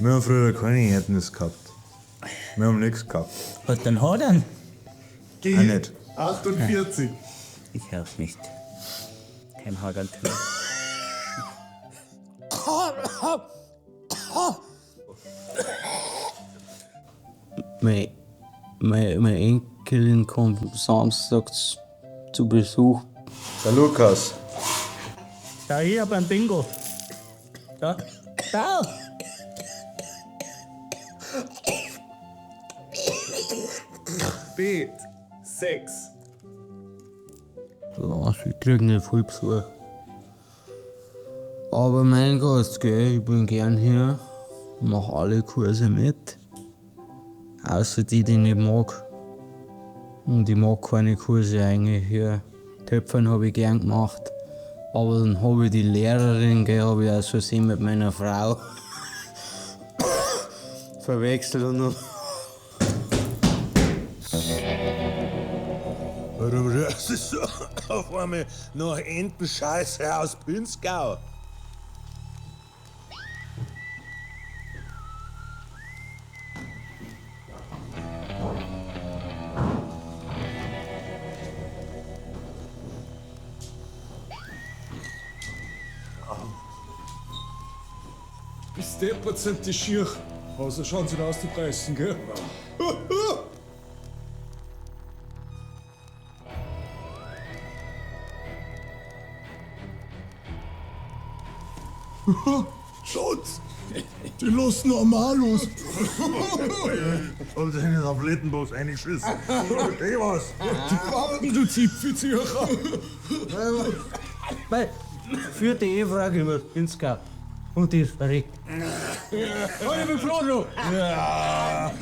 Wir haben früher keine Erdnuss gehabt. Wir haben nichts gehabt. Was denn hat er? Auch nicht. 48. Ich auch nicht. Kein Hagerl. Meine Enkelin kommt samstags zu Besuch. Der Lukas. Da hier beim Bingo. Da. Da! B. 6. Ja, sie kriegen nicht viel Besuch. Aber mein Gott, gell, ich bin gern hier, mach alle Kurse mit. Außer die, die ich nicht mag. Und ich mag keine Kurse eigentlich hier. Töpfern habe ich gern gemacht. Aber dann habe ich die Lehrerin, gell, habe ich aus Versehen mit meiner Frau verwechselt und dann Warum rührst du so auf einmal nach Entenscheiße aus Pinzgau? Bis deppert sind die schier. Also schauen sie da aus die Preisen, gell? Schaut's! Die lassen normal los! Haben sich in den Tablettenbox eingeschissen. Okay, was? Die Banden, du Zipfelzieher! Weil für die Ehefrau über Pinzgau. Und die ist verrückt. Ich bin froh drum. Ja.